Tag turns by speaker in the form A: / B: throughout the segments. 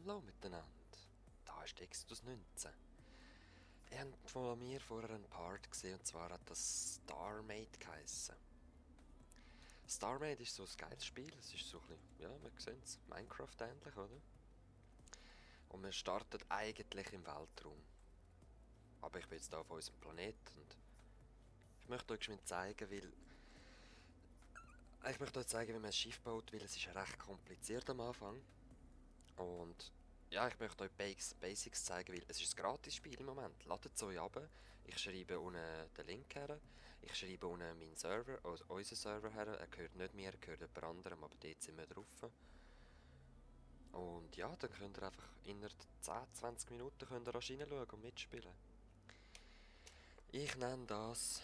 A: Hallo miteinander, da ist Exodus 19. Ich habe von mir vorher einen Part gesehen, und zwar hat das StarMade geheissen. StarMade ist so ein geiles Spiel, es ist so ein bisschen, ja, wir sehen es, Minecraft ähnlich, oder? Und man startet eigentlich im Weltraum. Aber ich bin jetzt hier auf unserem Planeten und ich möchte euch geschwind zeigen, ich möchte euch zeigen, wie man ein Schiff baut, weil es ist recht kompliziert am Anfang. Und ja, ich möchte euch Basics zeigen, weil es ist ein Gratis-Spiel im Moment. Ladet es euch ab. Ich schreibe unten den Link her. Ich schreibe unten meinen Server, also unseren Server her. Er gehört nicht mir, er gehört jemand anderem, aber dort sind wir drauf. Und ja, dann könnt ihr einfach innerhalb 10, 20 Minuten könnt ihr reinschauen und mitspielen. Ich nenne das,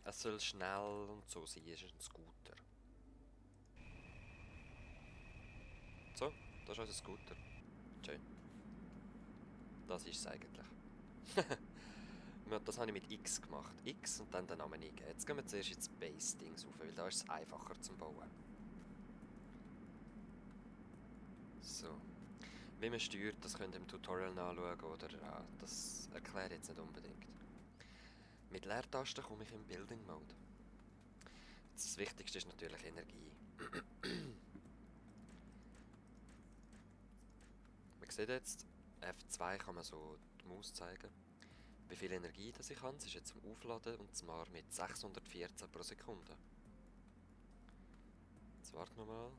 A: es soll schnell und so sein, es ist ein Scooter. So, das ist unser Scooter. Schön. Das ist es eigentlich. Das habe ich mit X gemacht. X und dann den Namen eingeben. Jetzt gehen wir zuerst ins Base-Dings rauf, weil da ist es einfacher zum Bauen. So. Wie man steuert, das könnt ihr im Tutorial nachschauen, oder das erkläre ich jetzt nicht unbedingt. Mit Leertasten komme ich im Building Mode. Das Wichtigste ist natürlich Energie. Man sieht jetzt, F2 kann man so die Maus zeigen. Wie viel Energie das ich habe, das ist jetzt zum Aufladen, und zwar mit 614 pro Sekunde. Jetzt warten wir mal.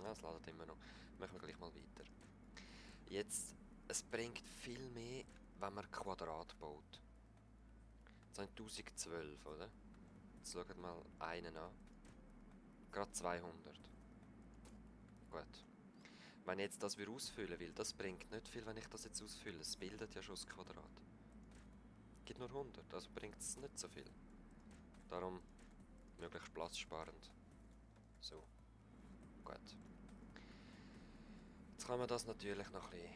A: Ja, es ladet immer noch. Machen wir gleich mal weiter. Jetzt, es bringt viel mehr, wenn man Quadrat baut. Jetzt haben 1012, oder? Jetzt schaut mal einen an. Gerade 200. Gut. Wenn ich jetzt das ausfüllen will, das bringt nicht viel, wenn ich das jetzt ausfülle. Es bildet ja schon das Quadrat. Gibt nur 100, also bringt es nicht so viel. Darum möglichst platzsparend. So, gut. Jetzt kann man das natürlich noch ein bisschen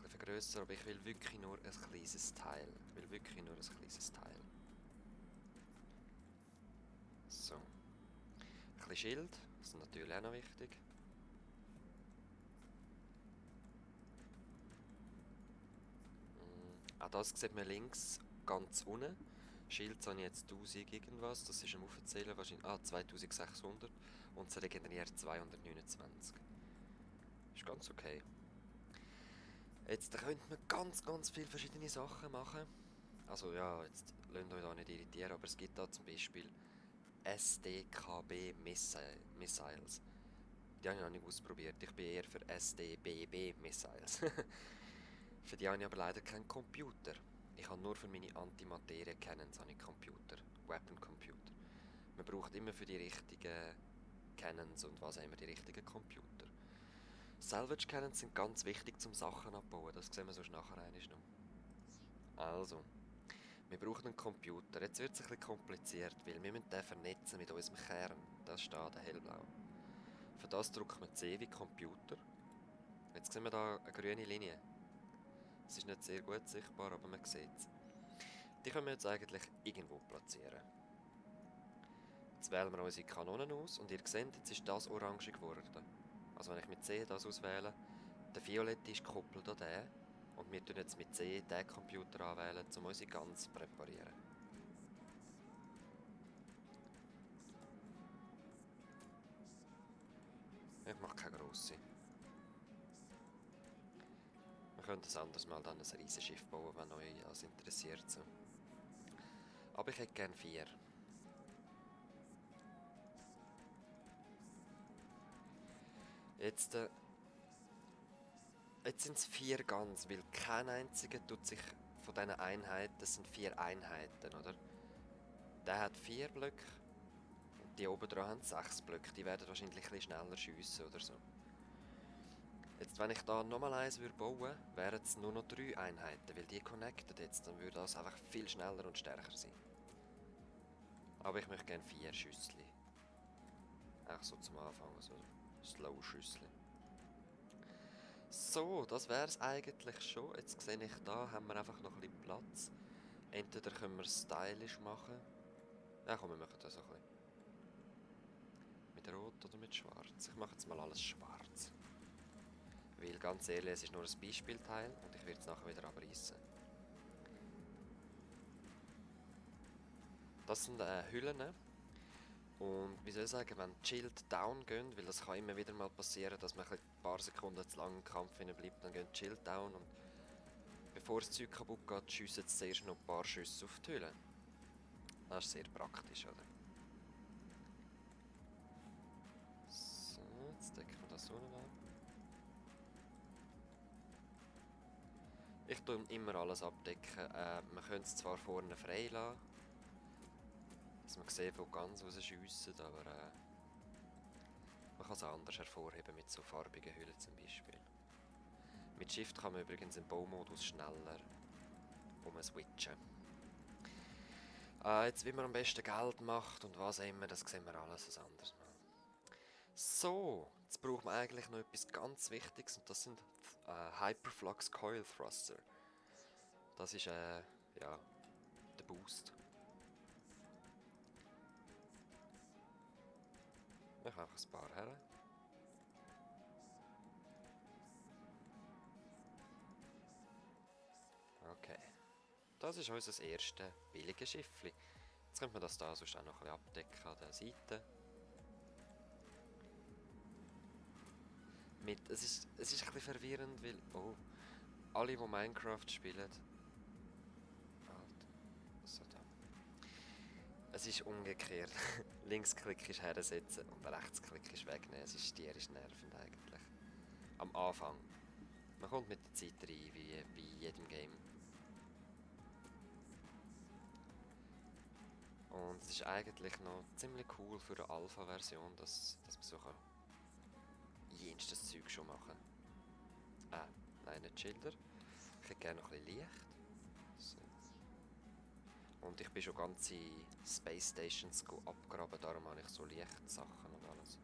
A: vergrößern, aber ich will wirklich nur ein kleines Teil. Ich will wirklich nur ein kleines Teil. So. Ein bisschen Schild, das ist natürlich auch noch wichtig. Auch das sieht man links ganz unten. Schild habe ich jetzt 1000 irgendwas, das ist am Aufzählen wahrscheinlich. 2600 und es regeneriert 229. Ist ganz okay. Jetzt könnte man ganz viele verschiedene Sachen machen. Also ja, jetzt lasst euch da nicht irritieren, aber es gibt da zum Beispiel SDKB Missiles. Die habe ich noch nicht ausprobiert. Ich bin eher für SDBB Missiles. Für die habe ich aber leider keinen Computer. Ich habe nur für meine Antimaterie-Cannons einen Computer. Weapon Computer. Man braucht immer für die richtigen Cannons und was immer die richtigen Computer. Salvage Cannons sind ganz wichtig zum Sachen abbauen. Das sehen wir sonst nachher einmal noch. Also, wir brauchen einen Computer. Jetzt wird es ein bisschen kompliziert, weil wir müssen den vernetzen mit unserem Kern. Das steht da hellblau. Für das drücken wir C wie Computer. Jetzt sehen wir da eine grüne Linie. Es ist nicht sehr gut sichtbar, aber man sieht es. Die können wir jetzt eigentlich irgendwo platzieren. Jetzt wählen wir unsere Kanonen aus und ihr seht, jetzt ist das orange geworden. Also wenn ich mit C das auswähle, der violette ist gekoppelt an den. Und wir tun jetzt mit C den Computer anwählen, um unsere Guns zu präparieren. Ich mache keine grosse. Wir können das anders mal dann ein Riesenschiff bauen, wenn euch das interessiert. So. Aber ich hätte gerne 4. Jetzt, jetzt sind es 4 Guns, weil kein einziger tut sich von diesen Einheiten, das sind 4 Einheiten, oder? Der hat 4 Blöcke und die oben dran haben 6 Blöcke. Die werden wahrscheinlich ein bisschen schneller schiessen oder so. Jetzt, wenn ich da nochmal eins bauen würde, wären es nur noch 3 Einheiten, weil die connected jetzt, dann würde das einfach viel schneller und stärker sein. Aber ich möchte gerne 4 Schüssel. Auch so zum Anfang, so Slow-Schüssel. So, das wäre es eigentlich schon. Jetzt sehe ich, da haben wir einfach noch ein bisschen Platz. Entweder können wir es stylisch machen. Ja komm, wir machen das so ein bisschen. Mit Rot oder mit Schwarz? Ich mache jetzt mal alles schwarz. Weil, ganz ehrlich, es ist nur ein Beispielteil und ich werde es nachher wieder abreißen. Das sind Hüllen. Und wie soll ich sagen, wenn die Shield down gehen, weil das kann immer wieder mal passieren, dass man ein paar Sekunden zu lange im Kampf bleibt, dann gehen die Shield down und bevor das Zeug kaputt geht, schiessen sie zuerst noch ein paar Schüsse auf die Hülle. Das ist sehr praktisch, oder? So, jetzt decken wir das unten an. Ich tue immer alles abdecken. Man könnte es zwar vorne frei lassen, dass man sieht, wo ganz rausschiessen, aber man kann es anders hervorheben mit so farbigen Hüllen zum Beispiel. Mit Shift kann man übrigens im Baumodus schneller switchen. Jetzt wie man am besten Geld macht und was immer, das sehen wir alles ein anderes Mal. So, jetzt braucht man eigentlich noch etwas ganz Wichtiges und das sind Hyperflux Coil Thruster. Das ist ja, der Boost. Ich mache einfach ein paar her. Okay. Das ist unser erstes billiges Schiffli. Jetzt könnte man das da sonst auch noch ein bisschen abdecken an der Seite. Es ist ein bisschen verwirrend, weil alle, die Minecraft spielen... So da. Es ist umgekehrt. Linksklick ist hersetzen und Rechtsklick ist wegnehmen. Es ist tierisch nervend eigentlich. Am Anfang. Man kommt mit der Zeit rein, wie bei jedem Game. Und es ist eigentlich noch ziemlich cool für eine Alpha-Version, dass man so jenstes Zeug schon machen kann. Nein, nicht Schilder. Ich hätte gerne noch ein bisschen Licht. So. Und ich bin schon ganze Space Stations abgraben, darum habe ich so Lichtsachen und alles.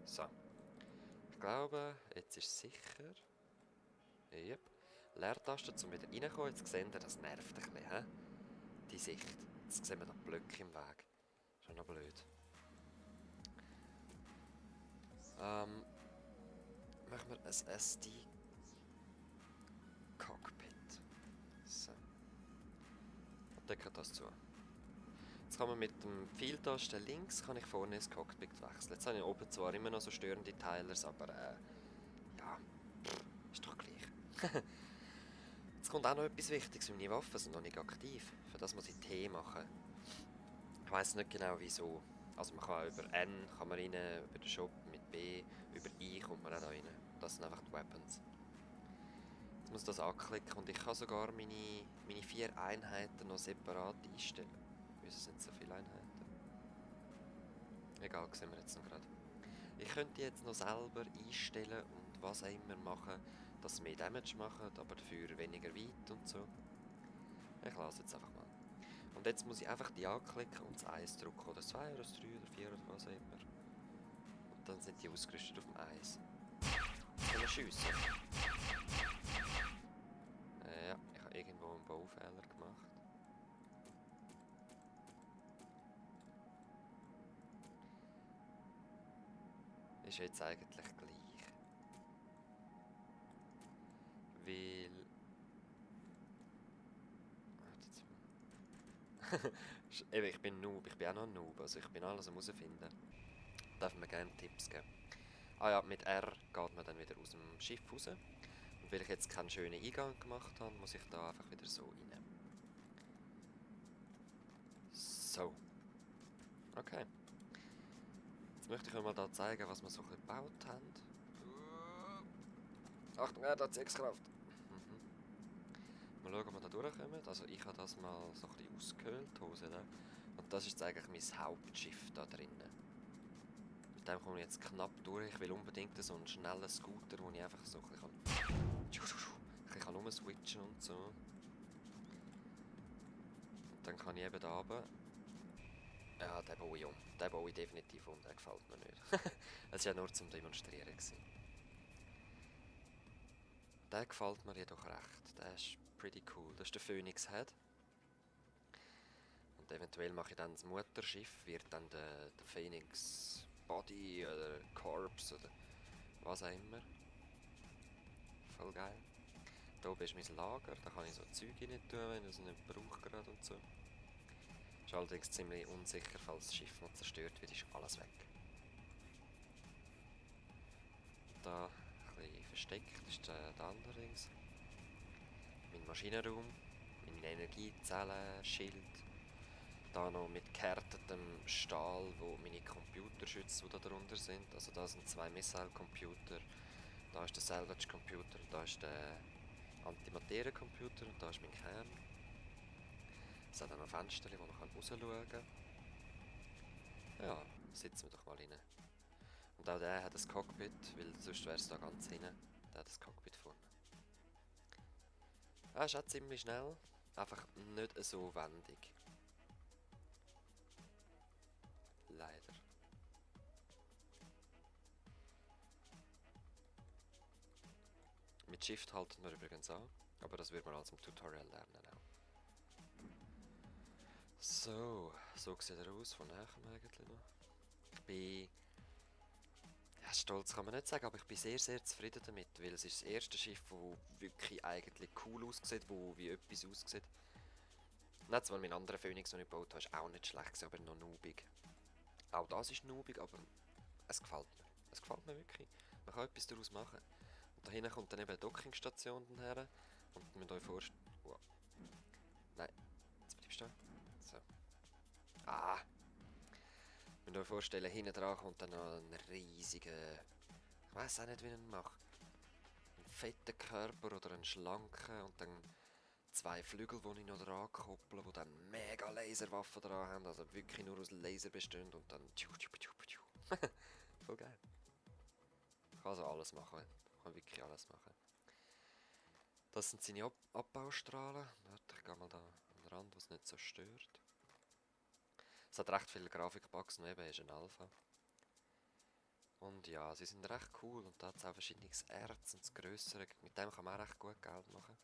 A: So. Ich glaube, jetzt ist es sicher. Yep. Leertaste, um wieder reinzukommen. Jetzt seht ihr, das nervt ein bisschen, he? Die Sicht. Jetzt sehen wir da Blöcke im Weg. Schon noch blöd. Machen wir ein SD-Cockpit. So. Und decken das zu. Jetzt kann man mit dem Pfeiltasten links kann ich vorne ins Cockpit wechseln. Jetzt habe ich oben zwar immer noch so störende Teilers, aber ja, ist doch gleich. Jetzt kommt auch noch etwas Wichtiges, meine Waffen sind noch nicht aktiv. Für das muss ich T machen. Ich weiss nicht genau wieso. Also man kann über N kann man rein, über den Shop mit B, über I kommt man auch da rein. Das sind einfach die Weapons. Jetzt muss ich das anklicken und ich kann sogar meine 4 Einheiten noch separat einstellen. Wieso sind so viele Einheiten? Egal, sehen wir jetzt noch gerade. Ich könnte jetzt noch selber einstellen und was auch immer machen, dass sie mehr Damage machen, aber dafür weniger weit und so. Ich lasse jetzt einfach mal. Und jetzt muss ich einfach die anklicken und das 1 drücken, oder das 2, oder das 3, oder 4, oder was auch immer. Und dann sind die ausgerüstet auf dem 1. Jetzt können wir schiessen. Ja, ich habe irgendwo einen Baufehler gemacht. Ist jetzt eigentlich gleich. Weil... Eben, ich bin Noob, ich bin auch noch ein Noob, also ich bin alles am herausfinden. Darf mir gerne Tipps geben. Ah ja, mit R geht man dann wieder aus dem Schiff raus. Und weil ich jetzt keinen schönen Eingang gemacht habe, muss ich da einfach wieder so rein. So. Okay. Jetzt möchte ich euch mal da zeigen, was wir so ein bisschen gebaut haben. Achtung, er hat Sechskraft. Mal schauen, ob wir da durchkommen. Also ich habe das mal so ein bisschen ausgehöhlt, die Hose da. Und das ist jetzt eigentlich mein Hauptschiff da drinnen. Mit dem komme ich jetzt knapp durch. Ich will unbedingt so einen schnellen Scooter, wo ich einfach so ein bisschen rumswitchen und so. Und dann kann ich eben da runter. Ja, den baue ich um. Den baue ich definitiv um, der gefällt mir nicht. Es war ja nur zum Demonstrieren gewesen. Der gefällt mir jedoch recht. Der ist pretty cool. Das ist der Phoenix Head. Und eventuell mache ich dann das Mutterschiff, wird dann der Phoenix Body oder Corpse oder was auch immer. Voll geil. Da oben ist mein Lager, da kann ich so Zeug rein tun, wenn ich es nicht brauche gerade und so. Ist allerdings ziemlich unsicher, falls das Schiff noch zerstört wird, ist alles weg. Da ein bisschen versteckt ist der andere Dings. Mein Maschinenraum, meine Energiezellen, Schild. Da noch mit gehärtetem Stahl, wo meine Computer schützt, die da drunter sind. Also da sind 2 Missile-Computer, da ist der Salvage-Computer und da ist der Antimaterie-Computer und da ist mein Kern. Es hat auch noch Fenster, wo man rausschauen kann. Ja, sitzen wir doch mal rein. Und auch der hat ein Cockpit, weil sonst wäre es da ganz hinten. Der hat das Cockpit vorne. Er ist auch ziemlich schnell, einfach nicht so wendig. Leider. Mit Shift halten wir übrigens an, aber das wird man als im Tutorial lernen auch. So sieht er aus, von nachher eigentlich noch. Ich bin... Ja, stolz kann man nicht sagen, aber ich bin sehr, sehr zufrieden damit, weil es ist das erste Schiff, das wirklich eigentlich cool aussieht, wo wie etwas aussieht. Nicht zwar mein anderer Phoenix, den ich gebaut habe, ist auch nicht schlecht, aber noch noobig. Auch das ist noobig, aber es gefällt mir. Es gefällt mir wirklich. Man kann etwas daraus machen. Und da hinten kommt dann eben eine Dockingstation her. Und ihr müsst euch vorstellen... Wow. Nein, jetzt bleibst du da. So. Ah! Ihr müsst euch vorstellen, hinten dran kommt dann noch ein riesiger... Ich weiß auch nicht, wie ich ihn mache. Ein fetter Körper oder ein schlanker und dann 2 Flügel, die ich noch dran kopple, die dann mega Laserwaffen dran haben, also wirklich nur aus Laser bestehen und dann... Voll geil. Ich kann also alles machen. Ich kann wirklich alles machen. Das sind seine Abbaustrahlen. Warte, ich gehe mal da an den Rand, wo es nicht so stört. Es hat recht viele Grafikbugs, noch eben ist ein Alpha. Und ja, sie sind recht cool und da hat es auch verschiedenes Erz und das Grössere. Mit dem kann man auch recht gut Geld machen.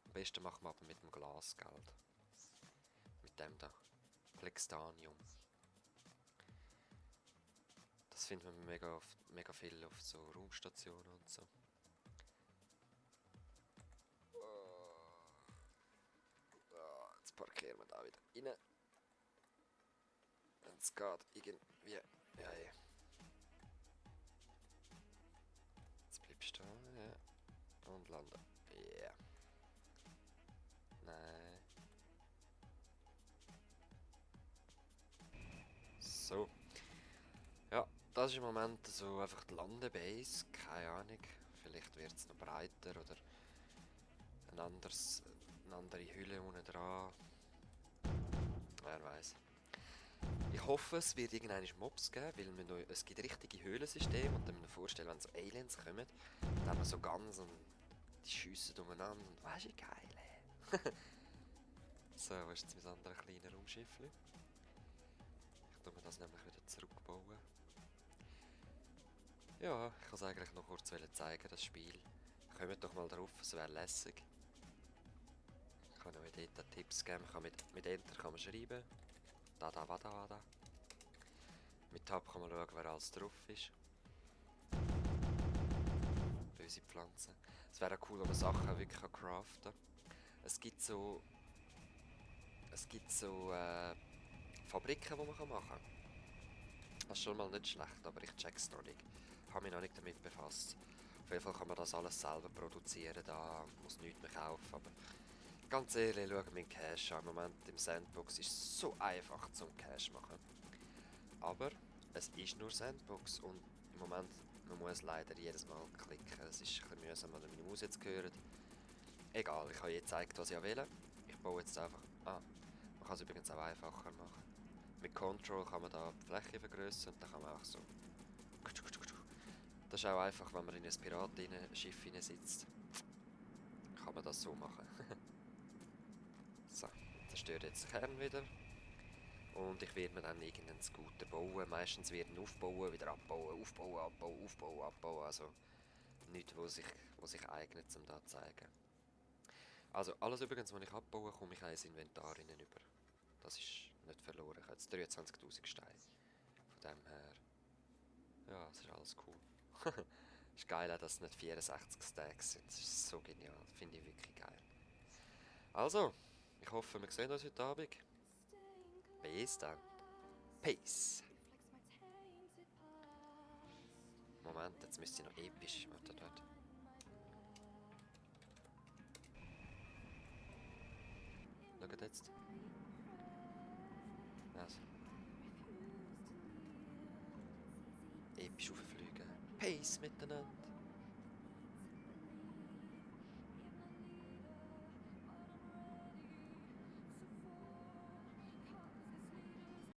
A: Am besten machen wir aber mit dem Glas Geld. Mit dem da. Plextanium. Das findet man mega viel auf so Raumstationen und so. Jetzt parkieren wir da wieder rein. Wenn es geht, irgendwie. Ja, ja. Jetzt bleibst du da, ja. Und landen. Ja. Yeah. Nein. So. Ja, das ist im Moment so einfach die Landebase. Keine Ahnung. Vielleicht wird es noch breiter oder eine andere Hülle unten dran. Wer weiß. Ich hoffe, es wird irgendwann Mobs geben, weil es gibt richtige Höhlensysteme und dann müssen wir vorstellen, wenn so Aliens kommen, dann haben wir so ganz und die schiessen umeinander und weisst du, geil, ey. So, wo ist jetzt mein anderes kleines Raumschiffchen? Ich tue mir das nämlich wieder zurückbauen. Ja, ich kann es eigentlich noch kurz zeigen, das Spiel. Kommt doch mal drauf, es wäre lässig. Ich kann euch dort Tipps geben, mit Enter kann man schreiben. Da, wada. Mit Tab kann man schauen, wer alles drauf ist. Böse Pflanzen. Es wäre auch cool, wenn man Sachen wirklich craften kann. Es gibt so Fabriken, die man machen kann. Das ist schon mal nicht schlecht, aber ich check's noch nicht. Ich habe mich noch nicht damit befasst. Auf jeden Fall kann man das alles selber produzieren, da muss nichts mehr kaufen. Aber ganz ehrlich, schauen meinen Cache an. Im Moment im Sandbox ist es so einfach zum Cache machen. Aber es ist nur Sandbox und im Moment, man muss leider jedes Mal klicken. Es ist ein bisschen mühsam, wenn ihr meine Maus jetzt gehört. Egal, ich habe jetzt gezeigt, was ich wähle. Ich baue jetzt einfach... man kann es übrigens auch einfacher machen. Mit Control kann man da die Fläche vergrößern und dann kann man auch so... Das ist auch einfach, wenn man in ein Piratenschiff sitzt. Kann man das so machen. So, zerstöre jetzt den Kern wieder. Und ich werde mir dann irgendeinen Scooter bauen. Meistens wird ihn aufbauen, wieder abbauen, aufbauen, abbauen, aufbauen, abbauen. Also nichts, was sich eignet, um das zu zeigen. Also alles übrigens, was ich abbaue, komme ich ins Inventar über. Das ist nicht verloren. Ich habe jetzt 23'000 Steine. Von dem her... Ja, es ist alles cool. Ist geil auch, dass es nicht 64 Stacks sind. Das ist so genial. Finde ich wirklich geil. Also, ich hoffe, wir sehen uns heute Abend. Bis dann. Peace. Moment, jetzt müsste ich noch episch. Warte dort. Schaut jetzt. Also. Episch auffliegen. Peace miteinander.